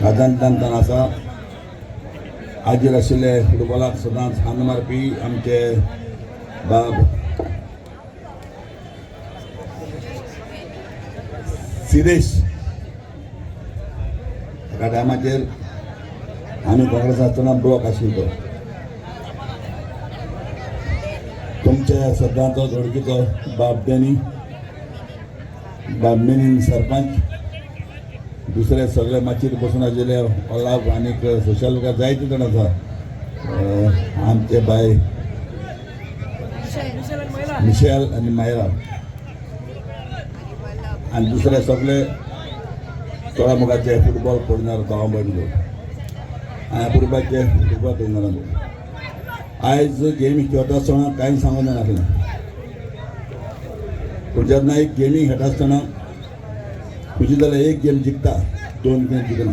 काजांतल्यान आसा. हाजीर आशिल्ले फुटबॉलाक सदांच हान मारपी आमचे बाब सिदेश, एका टायमाचेर आमी काँग्रेस आसतना ब्लॉक आशिल्लो. तुमच्या सद्दांचो जोडकीचो बाब डॅनी, बाब मेनीन सरपंच, दुसरे सगळे माचयेर बसून आशिल्ले ओलाव आनीक सोशल वर्कर जायते जाण आसा. आमचे बाय मिशेल आनी मायरा आनी दुसरे सगळे थोड्या मुखाचे फुटबॉल पळयणार भाव भयण आनी अपुरबाचे फुटबॉल पळयणार. आयज गेमी खेळटा आसतना कांय सांगूंक जायनासलें, पूण जेन्ना एक गेमी खेळटा आसतना खुशी जाल्यार एक गेम जिखता, दोन गेम जिखना.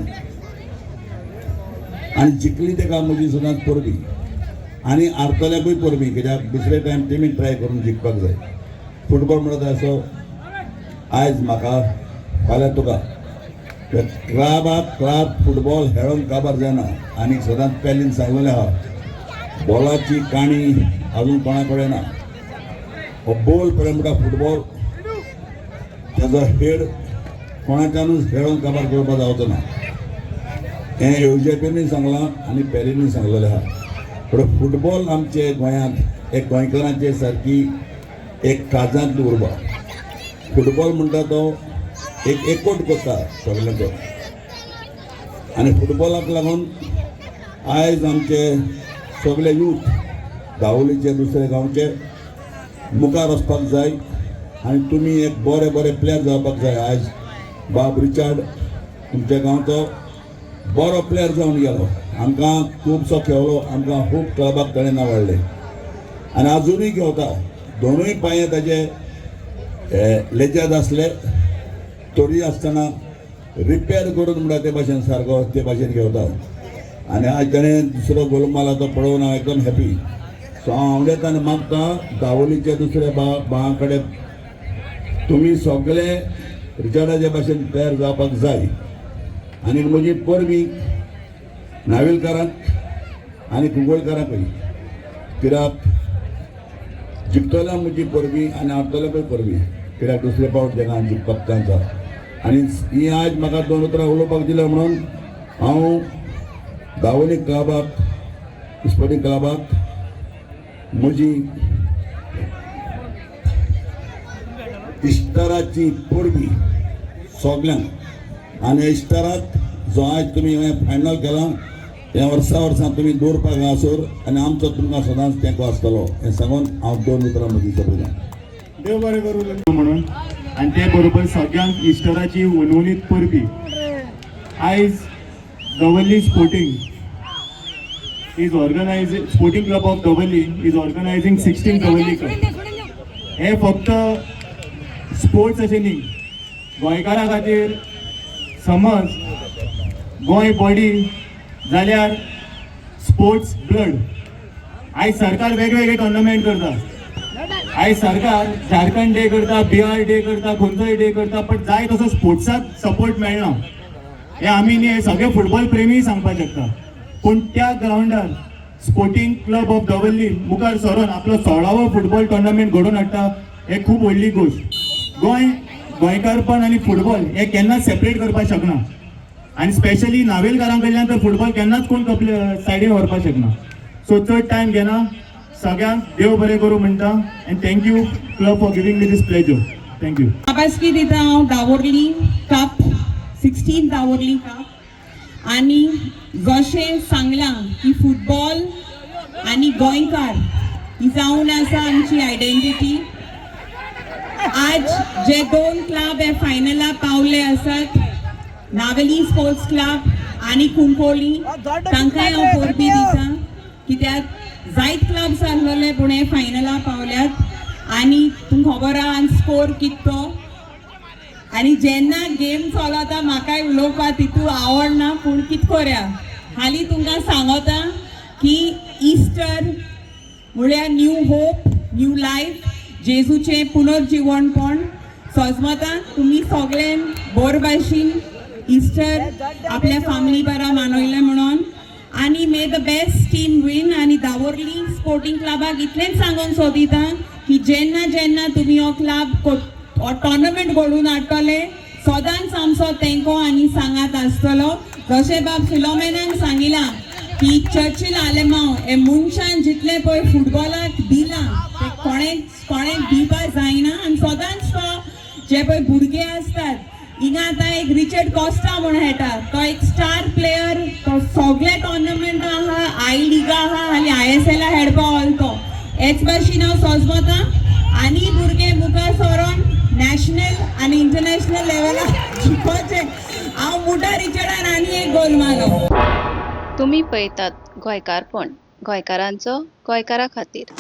आनी जिखली तेका म्हजी सदांच परबी आनी हारतल्याकूय परबी, कित्याक दुसरे टायम तेमी ट्राय करून जिखपाक जाय. फुटबॉल म्हणटा असो, आयज म्हाका फाल्यां तुका. क्लबाक क्लब फुटबॉल खेळोंक काबार जायना. आनी सदांच पेलीन सांगलेलें आहा, बॉलाची काणी अजून कोणा कडेन ना. हो बॉल पळय म्हणटा फुटबॉल, ताजो हेड कोणाच्यानूच खेळोंक काबार करपाक जावचो ना. हें येवजपीनूय सांगलां आनी पेलीनूय सांगलेलें आहा. पूण फुटबॉल आमचे गोंयांत एक गोंयकारांचे सारकी एक काळजांतली उर्बा. फुटबॉल म्हणटा तो एक एकवट करता सगल्यांचो. आनी फुटबॉलाक लागून आयज आमचे सगळे यूथ दावोलीचे, दुसरे गांवचे मुखार वचपाक जाय आनी तुमी एक बरे बरे प्लेयर जावपाक जाय. आयज बाब रिचार्ड तुमच्या गांवचो बरो प्लेयर जावन गेलो. आमकां खुबसो खेळलो, आमकां खूब क्लबाक ताणें नावाडलें आनी आजुनूय खेळटा. दोनूय पांये ताजे लेजाद आसले तरी आसतना रिपेर करून म्हणटा ते भाशेन सारको ते भाशेन घेवता. आनी आज ताणें दुसरो गोल मारला तो पळोवन हांव एकदम हॅपी. सो हांव आवडेता आनी मागता दावोलीच्या दुसऱ्या भावां कडेन, तुमी सगळे रिचार्डाच्या भाशेन तयार जावपाक जाय. आनी म्हजी परबी नावेलकारांक आनी कुंकळकारांकूय, कित्याक जिखतल्या म्हजी परबी आनी हारतल्याकूय परबी, कित्याक दुसरे पावट ताका जिखपाक चान्स आसा. आनी ही आज म्हाका दोन उतरां उलोवपाक दिल्या म्हणून हांव दावोली क्लबाक, स्पोर्टिंग क्लबाक म्हजी इश्टराची परबी सगल्यांक. आनी इश्टराक जो आयज तुमी हें फायनल केलां, हें वर्सा वर्सां तुमी दवरपाक हांगासर आनी आमचो तुमकां सदांच तेंको आसतलो हें सांगून हांव दोन उतरां म्हजी सोंपयतां. देव बरें करूं म्हणून आनी ते बरोबर सगळ्यांक इस्टराची हुनहुनीत परबी. आयज Davorlim Sporting is organizing, Sporting Club of Davorlim is organizing 16 Davorlim Cup. हे फक्त स्पोर्ट्स अशें न्ही, गोंयकारां खातीर समज गोंय बॉडी जाल्यार स्पोर्ट्स ब्लड. आयज सरकार वेगवेगळे टोर्नामेंट करता. आयज सरकार झारखंड डे करता, बिहार डे करता, खंयचोय डे करता, पण जाय तसो स्पोर्ट्साक सपोर्ट मेळना. हे आमी न्ही, हे सगळे फुटबॉल प्रेमी सांगपाक शकता. पूण त्या ग्रावंडार स्पोर्टिंग क्लब ऑफ दवर्ली मुखार सरोन आपलो 16वो फुटबॉल टोर्नामेंट घडोवन हाडटा, हे खूब व्हडली गोश्ट. गोंय, गोंयकारपण आनी फुटबॉल हे केन्नाच सेपरेट करपाक शकना आनी स्पेशली नावेलकारां कडल्यान तर फुटबॉल केन्नाच कोण कपले सायडीन व्हरपाक शकना. सो चड टायम घेना, सगळ्यांक देव बरें करूं म्हणटा and thank you club for giving me this pleasure. Thank you. शाबासकी दिता हांव दावोर्ली कप, 16 दावोर्ली कप. आनी जशें सांगलां की फुटबॉल आनी गोंयकार ही जावन आसा आमची आयडेंटिटी. आज जे दोन क्लब हे फायनला पावले आसात, नावेली स्पोर्ट्स क्लब आनी कुंकोली, तांकांय हांव परबी दिता, कित्याक जायत क्लब्स आसलेले पूण हे फायनला पावल्यात. आनी तुमकां खबर आहा स्कोर कित तो. आनी जेन्ना गेम चलता म्हाकाय उलोवपाक तितू आवडना, पूण कित करया. हालीं तुमकां सांगता की इस्टर म्हळ्यार न्यू होप, न्यू लायफ, जेजूचें पुनर्जिवणपण. सजमता तुमी सगळ्यान बरे भाशेन इस्टर आपल्या फॅमिली बरा मानवले म्हणून आनी may the best team win. आनी दावोर्ली स्पोर्टिंग क्लबाक इतलेंच सांगून सोदिता की जेन्ना जेन्ना तुमी हो क्लब हो टोर्नामेंट घडोवन हाडटले, सदांच आमचो तेंको आनी सांगात आसतलो. जशें बाब फिलोमेनान सांगिलां की चर्चिल आलेमाव हे मनशान जितलें पळय फुटबॉलाक दिलां तें कोणेच कोणेक दिवपाक जायना. आनी सदांच तो जे पळय भुरगे आसतात हिंगा, आतां एक रिचर्ड कॉस्टा म्हूण खेळटा, तो एक स्टार प्लेयर, तो सगळे टोर्नामेंट आहा, I लिगा आहा आनी आयएसएला खेळपा आलो तो. हेच भाशेन हांव सोजमता आनी भुरगे मुखार सरोन नॅशनल आनी इंटरनॅशनल लेवलार जिखपाचें. हांव मुठा रिचर्डान आनी एक गोल मारलो. तुमी पळयतात गोंयकारपण, गोंयकारांचो गोंयकारा खातीर.